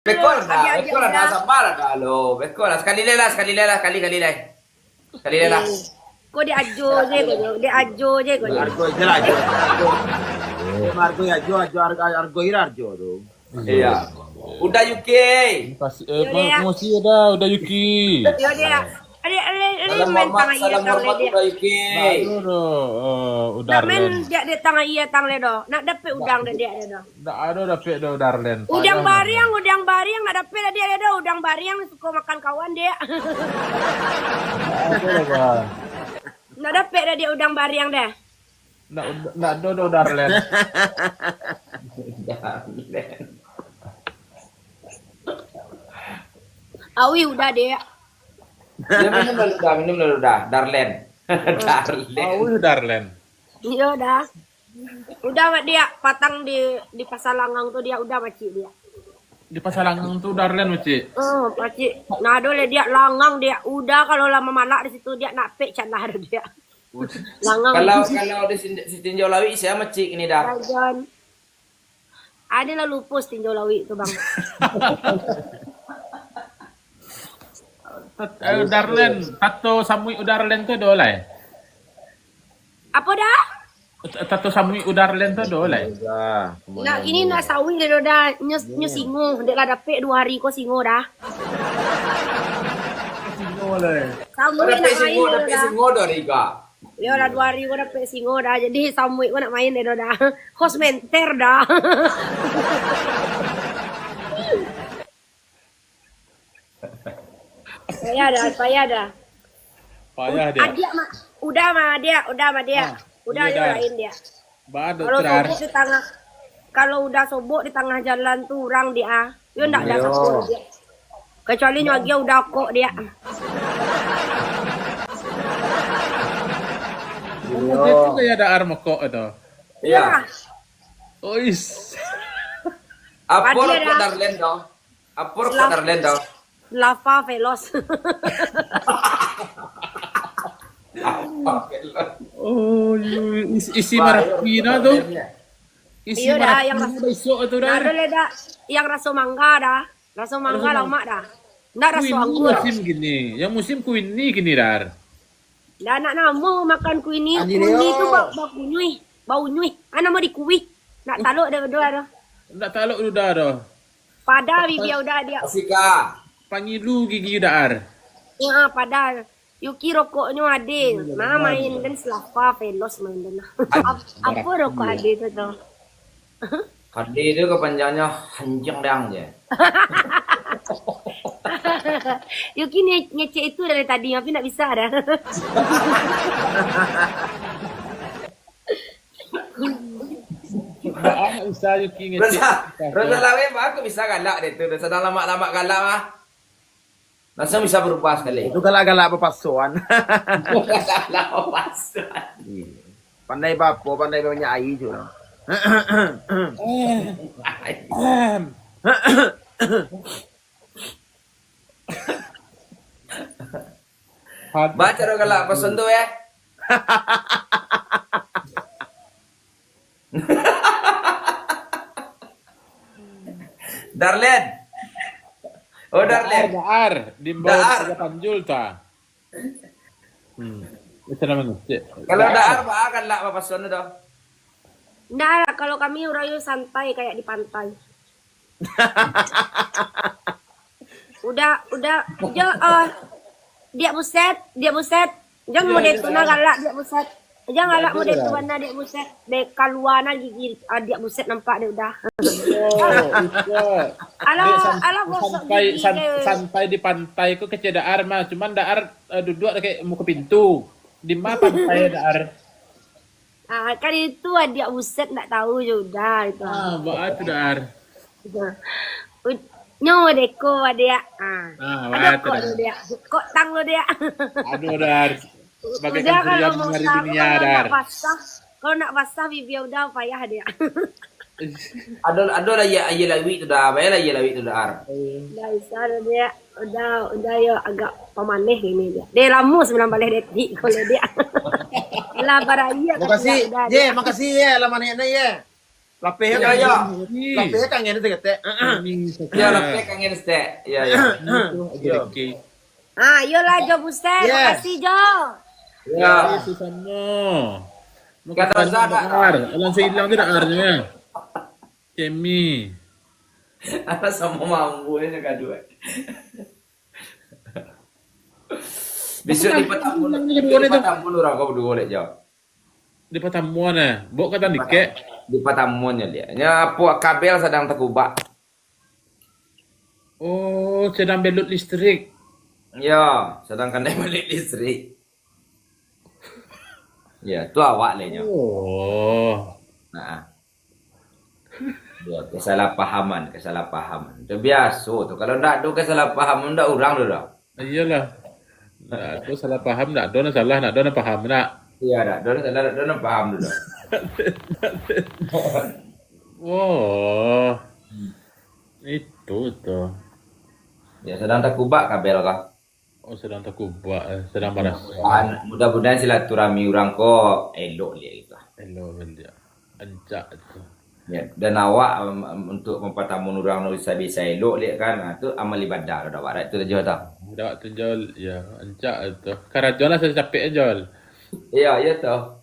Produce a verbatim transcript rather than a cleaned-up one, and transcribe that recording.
Beko lah, beko lah, sabar lah, lo. Beko lah, sakali lai lah, sakali lai lah, sakali, sakali lai. Sakali lai lah. Ko diajo je ko, diajo je ko. Argo je lah, argo. Argo. Argo ya, argo, argo, argo, argo tu. Iya. Uda Yuki. Makasih, eh, makasih Uda, Uda Yuki. Yo, dia. Ada, ada, ada. Salam hormat, salam hormat, Uda Yuki. Baru doh, eh, Uda Len. Nak main dia, dia tang iya tang le doh. Nak dapek udang dia, dia, dia doh. Ndak ado dapek doh, Darlen. Udang bariang, udang bariang ndak dapek dah dia, dia doh. Udang bariang suko makan kawan dia. Ndak ado doh, Bang. Ndak dapek dah dia udang bariang dah. Ndak, ndak ado doh, Darlen. Darlen. Awi udah dia. Ya, minum dulu dah, minum dulu dah, Darlen. Darlen. Awi, Darlen. Iyo dah. Udah, Mak, dia patang di, di Pasar Langang tu, dia udah macik dia. Di Pasar Langang tu, Darlen macik? Oh, macik. Nah, ado le dia langang dia. Udah kalau lah mamalak di situ, dia nak pek calah dah dia. Langang. Kalau, kalau di sin-, si tinjau lawik, sia macik ni dah. Rajan. Ada lah lupo si tinjau lawik tu, Bang. Tat-, eh, Darlen, tato samuik Darlen tu ado lai? Apo dah? Tato samuik Darlen tu ado lai? Nak kini nak sawi dah, dah. Nyo, nyo singo, dek lah dapek duo hari ko singo dah. Singo lai. Samuik nak main singo, dah, dapek dah. Singo dah, Riga. Yo lah, duo hari ko dapek singo dah. Jadi samuik ko nak main dah, dah. Host menter dah. Payah dah, payah dah. Payah dia. Adiak mah, udah mah adiak, udah mah adiak. Ah, udah, udah yo dah. Lain dia. Kalau sobok di tangah, kalau udah sobok di tangah jalan tu urang dia, ah. Yo ndak ada sapa dia. Kecuali nyo agiah udah kok dia. Kamu gitu gaya ada ar mekok itu. Iya. Ois. Apo rokok Darlen doh? Apo rokok Darlen doh? Lava Veloz. Lava Veloz. Oh, iyo, isi, isi marakuina tu. Isi marakuina dah isok tu dah. Ado le dah yang raso mangga dah. Raso mangga lamak dah. Ndak raso anggur. Musim kini. Yang musim kuini kini, Dar. Ndak nak namo makan kuini. Kuini tu ba-, bakunyuih, baunyuih. Ah, namo dikuih. Ndak talok dah berdua tu. Ndak talok udah tu. Pada bibia udah dia. Asika. Pangilu gigi udah, Ar. Ya, pada. Yuki rokoknyo ade. Nah, main den selapa, pelos main den. Ap-, apo rokok ade tu, tu? Ade tu kepanjangnyo hanjang dang je. Yuki ni ngecek itu dari tadi, tapi ndak bisa dah. Baa bisa Yuki ngecek. Rosa, Rosa Laweh, baa kok bisa galak deh tu? Sadang lamak-lamak galak mah. Langsung bisa berubah sekali. Itu galak-galak bapasoan. Galak-galak bapasoan. Iya. Pandai bapo, pandai banyak air juga. Baca dong galak pason tu, ya. Darlen. Oh, Darlen. Daar, Daar. Dimbau Daar. Raja Panjul ta. Hmm. Itu namanya. Cek. Kalau Daar. Daar, baa galak bapason tu? Ndak, kalau kami urang yo santai kayak di pantai. Udah, udah, jo, oh, diak buset, diak buset. Jan model tu nah galak, diak buset. Jan galak model tu bana, diak buset. Dek kalua nah gigi, ah, diak buset nampak dek udah. Alah, alah, gosok gigi san-, santai di pantai ko kecek Daar mah. Cuman Daar, eh, duduk dekat muka pintu. Di ma pantai, Daar? Ah, kan itu adiak buset ndak tahu je udah itu. Ah, baa tu, Daar. Nyo deko adiak. Ah. Ah, baa tu, Daar. Kok tang lo dia. Aduh, Daar. Sebagai udah, kalau mau tahu, kalau nak basah, kalau nak basah bibia udah payah dia. Ado, ado lah aia, aia lawik tu dah. Bayalah aia lawik tu dah, Ar. Dah bisa dah dia. Udah, udah yo agak pamaneh ini dia. Dia lamo sambilan baleh detik kalau dia. Lah baraya. Makasih, udah, ye, makasih ye, lah maneh-neh ye. Lapeh Yo, kan yo. Lapeh kan ngene deketek. Ya, lapeh kangen stek. Ya, ya. Yo. Ah, iyolah Jo Buset. Yes. Makasih Jo. Ya. Susano. Kata Ustaz, Ar, langsung hilang tu dah arnya. Cemi. Anak sama mampu ni kadua. Besok di Patamun, Ini kedua ni tu. Patamun orang kau berdua lek jauh. Di Patamun eh. Bok kata dikek. Di Patamun ya dia. Nya apa kabel sedang terkubak. Oh, sedang belut listrik. Ya, sedang kena balik listrik. Ya, tu awak leh nyo. Oh. Nah. Ya, kesalahpahaman, kesalahpahaman. Itu biasa tu. Kalau ndak ada kesalahpahaman, ndak orang tu dah. Iyalah. Nah, tu salah paham nak, do nak salah, nak do nak paham nak. Iya, ndak ada salah, ndak ada paham tu dah. Oh. Itu tu. Ya, sedang terkubak kabel kah? Oh, sedang terkubak, eh, sedang panas. Ah, mudah-mudahan silaturahmi orang ko elok liak gitu. Elok benda. Ancak tu. Ya, dan awak um, um, untuk mempatamun orang nan bisa-bisa elok liak kan, ah, tu amal ibadah dah awak tu aja tau. Dah waktu jol, ya, ancak tu. Karajo lah saya capek jol. Iya, iya tau.